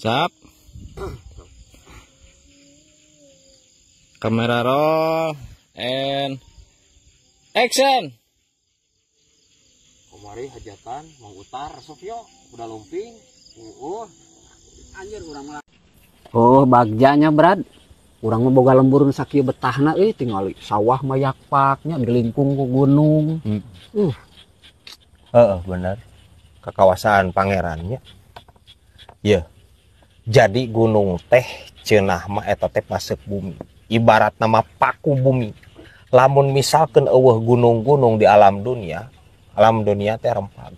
Cap. Kamera roll and action. Kamari hajatan mau utar Sofio udah lumping. Anjir urang mah. Oh, bagjanya Brad. Urang mah boga lembur nu sakieu betahna euy tingali sawah mah yakpaknya dilingkung ku gunung. Heeh, bener. Ke kawasan pangerannya. Iya. Jadi gunung teh cenah mah eta teh masuk bumi. Ibarat nama paku bumi. Lamun misalkan eueuh gunung-gunung di alam dunia teh rempag.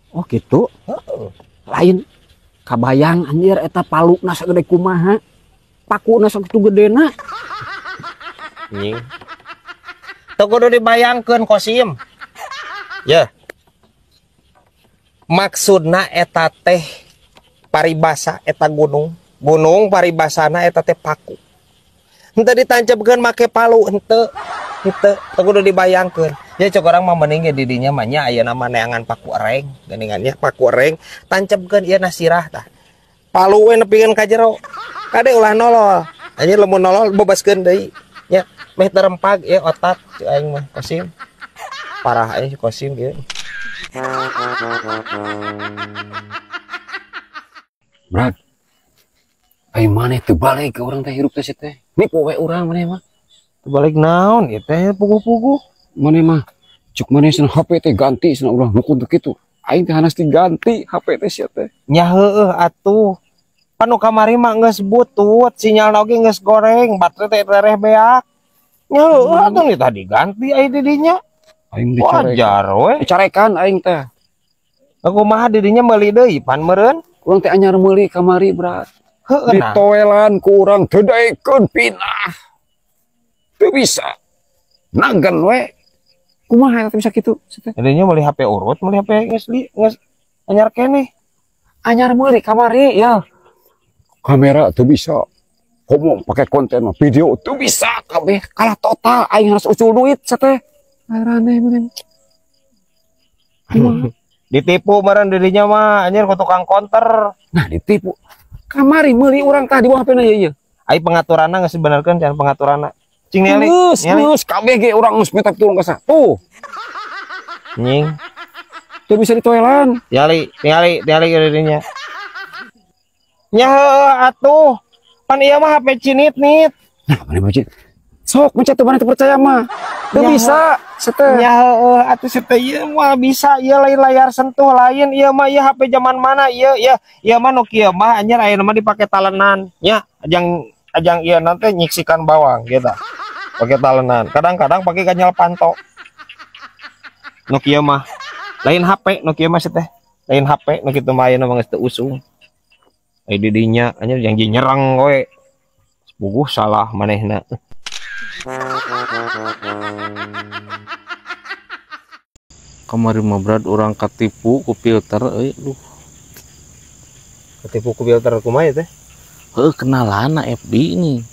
Oh gitu. Heeh. Lain kabayang anjir eta paluna sagede kumaha. Pakuna sakitu gedena. Nying. Teu kudu dibayangkeun Kosim. Yeuh. Maksudna eta teh paribasa eta gunung. Gunung paribasana eta teh paku. Henteu ditancepkeun make palu henteu. Henteu teu kudu dibayangkeun. Ya cek urang mah mending ge di dinya mah nya ayeuna mah neangan paku ereng geuningan nya paku ereng tancapkeun ieu na sirah tah. Palu we nepikeun ka jero. Kade ulah nolol. Anjir lamun nolol bebaskeun deui nya meh terempag ieu otak cek aing mah Kosim. Parah euy Kosim ieu. Brad. Ai maneh teu balik ke urang teh hirup teh si teh. Nipu we urang maneh mah. Teu balik naon ieu teh puguh-puguh. Maneh mah cuk maneh cenah HP teh ganti cenah urang nu kudu kitu. Aing teh hanas diganti HP teh sia teh. Nya heueuh atuh. Pan nu kamari mah geus butut, sinyalna oge geus goreng, baterai teh tereh beak. Nya heueuh atuh ni tadi ganti ai di dinya. Aing dicarekan. Wajar we. Dicarekan aing teh. Kumaha di dinya meuli deui pan meureun? Urang teh anyar meuli kamari, Brad. Heueuh nah. Ditoelan ku urang teu daekeun pinah. Teu bisa. Nagan we. Kumaha eta bisa kitu? Dinya meuli HP urut, meuli HP geus di geus anyar keneh. Anyar meuli kamari ya. Kamera teu bisa. Komo pakai konten mah video teu bisa kabeh kalah total aing harus ucul duit teh. Arane meureun. Ditipu meureun dirinya mah anjir ku tukang konter. Nah ditipu. Kamari meuli urang tah di bawah HP-na ieu ieu. Ai pengaturanna geus dibenerkeun can pengaturanna. Cing ningali. Geus kabeh ge urang geus minta tulung ka tuh. Nying. Teu bisa ditoelan. Tingali, tingali, tingali dirinya. Nya heueuh atuh. Pan ieu mah HP cinit-nit. Nah, mana mah sok mencet tuh mana teu percaya mah. Teu bisa seteh. Nya heueuh atuh seteh ieu mah bisa ieu lain layar sentuh lain ieu mah ieu HP zaman mana ieu ieu ieu mah nu kieu mah anjir ayeuna mah dipake talenan nya ajang ajang ieu nanti nyiksikan bawang gitu. Pakai talenan. Kadang-kadang pakai ganyal panto. Nu kieu mah lain HP nu kieu mah seteh. Lain HP nu kitu mah ayeuna mah geus teu usung. Ai di dinya anjir janji nyerang we. Puguh salah manehna. Kamari mah Brad urang katipu ku filter euy duh. Katipu ku filter kumaha teh? Heuh kenalan na FB ini.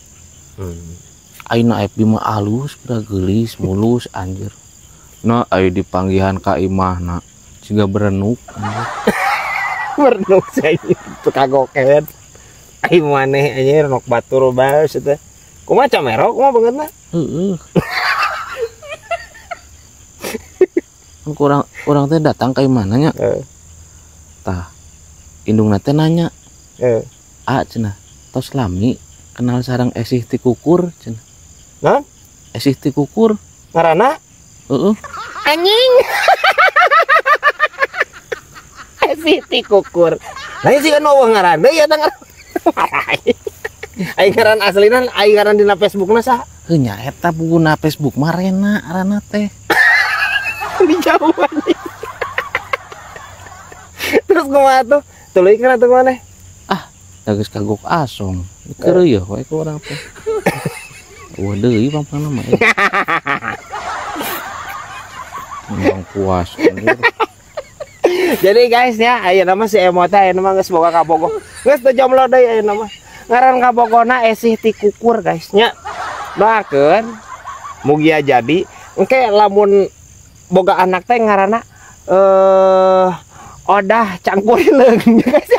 Ayeuna FB mah alus bra geulis mulus anjir. Nah aya dipanggihan ka imahna siga berenuk anjir. Berenuk saya kagoken. Ai maneh anjir nok batur bae teh. Kumaha camero kumaha beungeutna? Heeh. Kurang urang teh datang ka imahna nya. Tah indungna teh nanya. A cenah tos lami kenal sareng esih ti kukur cenah. Naon? Esih ti kukur. Ngaranna? Heeh. Anjing. Esih ti kukur. Lain sih kan eueuh ngaran deui eta ngaran. Aing ngaran aslina aing ngaran dina Facebookna saha? Heuh nya eta pengguna Facebook mah Rena ngaranna teh. Dijauhan. Terus kumaha tuh? Tuluy kana tuh maneh? Ah, da geus kagok asong. Keureuh we ku urang teh. Eueuh deui pangpangna mah. Ngomong puas. Jadi guys ya, ayeuna mah si Emo teh ayeuna mah geus boga kabogoh. Geus teu jomblo deui ayeuna mah. Ngaran kabogona esih ti kukur guys nya. Doakeun mugia jadi engke lamun boga anak teh ngaranna odah cangkurileung guys.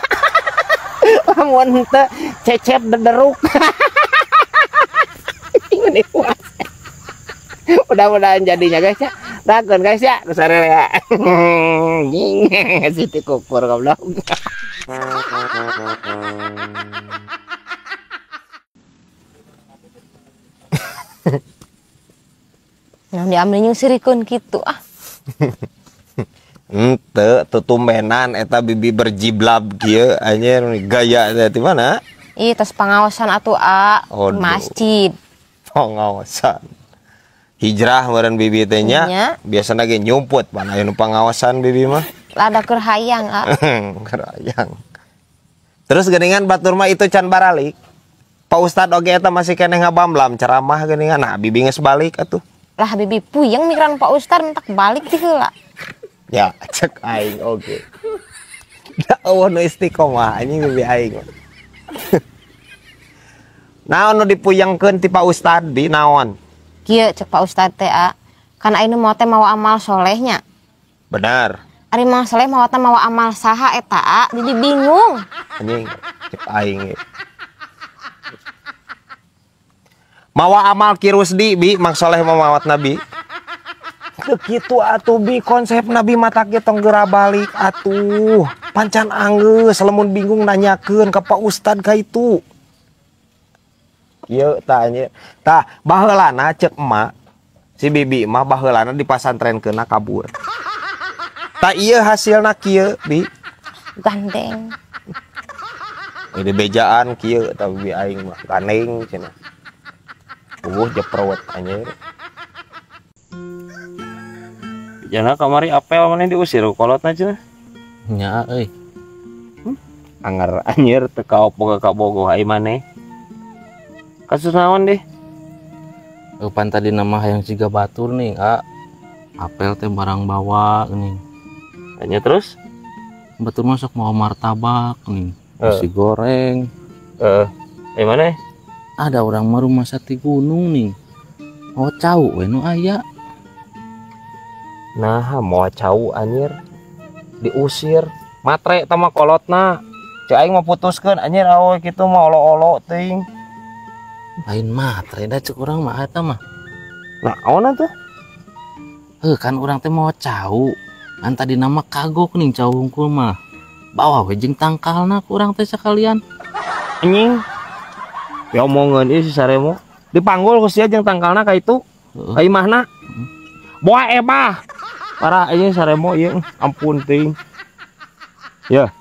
Mun henteu cecep dederuk. Ini puas. Mudah-mudahan jadinya guys ya. Dakeun guys ya, ku sararea. Nying, Siti kukur goblok. Nah, diambil jeung sirikeun kitu ah. Henteu tutumbenan eta bibi berjiblab kieu anjir gaya teh di mana? Ih, tos pangaosan atuh a masjid. Pangaosan. Hijrah meureun bibi teh nya. Biasana ge nyumput pan aya nu pangaosan bibi mah. Lada keur hayang a. Keur hayang. Terus geuningan batur mah itu can baralik. Pak Ustad oge eta masih keneh ngabamblam ceramah geuningan. Nah, bibi geus balik atuh. Lah bibi puyeng mikiran Pak Ustad mentak balik ti heula. Ya, cek aing oge. Da eueuh nu istiqomah anjing bibi aing. Naon nu dipuyengkeun ti Pak Ustad bi naon? Kieu cek Pak Ustad teh a, kan aing nu mawa teh mawa amal solehnya. Benar. Ari mawa soleh mawa teh mawa amal saha eta a, bibi bingung. Anjing cek aing. Mawa amal Ki Rusdi bi, Mang Soleh mawat Nabi. Teu kitu atuh bi konsep Nabi matak ge tong geura balik atuh. Pancan anggeus lamun bingung nanyakeun ka Pak Ustad ka itu. Ieu tah anjir. Tah baheulana ceuk emak si bibi mah baheulana dipasantrenkeunna kabur. Tah ieu hasilna kieu bi. Gandeng. Ini bejaan kieu tah bibi aing mah gandeng cenah. Jeprot anjir. Jana kamari apel mana diusir kolotna cenah. Nya euy. Anger anjir teu kaopo ka bogoh ai maneh. Kasus naon deh? Pan tadi nama hayang siga batur nih, a. Apel teh barang bawa nih. Tanya terus? Batur masuk mau martabak nih, nasi goreng. Eh mana? Ada orang mah rumah sati gunung nih. Mau cau we nu aya. Nah, mau cau anjir. Diusir, matre tama kolotna. Cek aing mah putuskeun anjir awe kitu mah olo-olo teuing. Lain matre da cek urang mah eta mah. Naon atuh? Heuh kan urang teh mau cau. Kan tadi nama kagok nih cau hungkul mah. Bawa we jeung tangkalna ku urang teh sekalian. Anjing. Ya omongan ieu si Saremo. Dipanggul ku sia jeung tangkalna ka itu. Ka imahna. Boa ebah. Parah ieu Saremo ieu ampun teuing. Ya.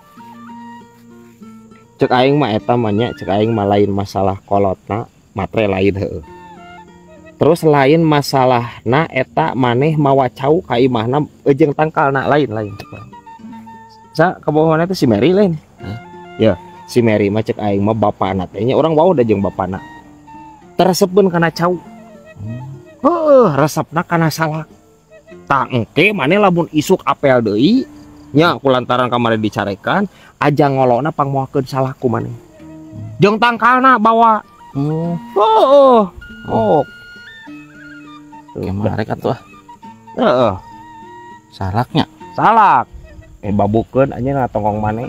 Cek aing mah eta mah nya, cek aing mah lain masalah kolotna, matre lain heueuh. Terus lain masalahna eta maneh mawa cau ka imahna jeung tangkalna lain-lain. Sa kabogohna teh si Mary lain. Ya. Si Mary mah cek aing mah bapana teh nya urang wau da jeung bapana. Teresepkeun kana cau. Heueuh, resepna kana salak. Tah engke maneh lamun isuk apel deui nya kulantaran kamari dicarekan aja ngolona pangmoakeun salak ku maneh. Jeung tangkalna bawa. Heueuh. Oh. Gimana rek atuh ah? Heeh. Salaknya. Salak. Babukeun anjeun tongkong maneh.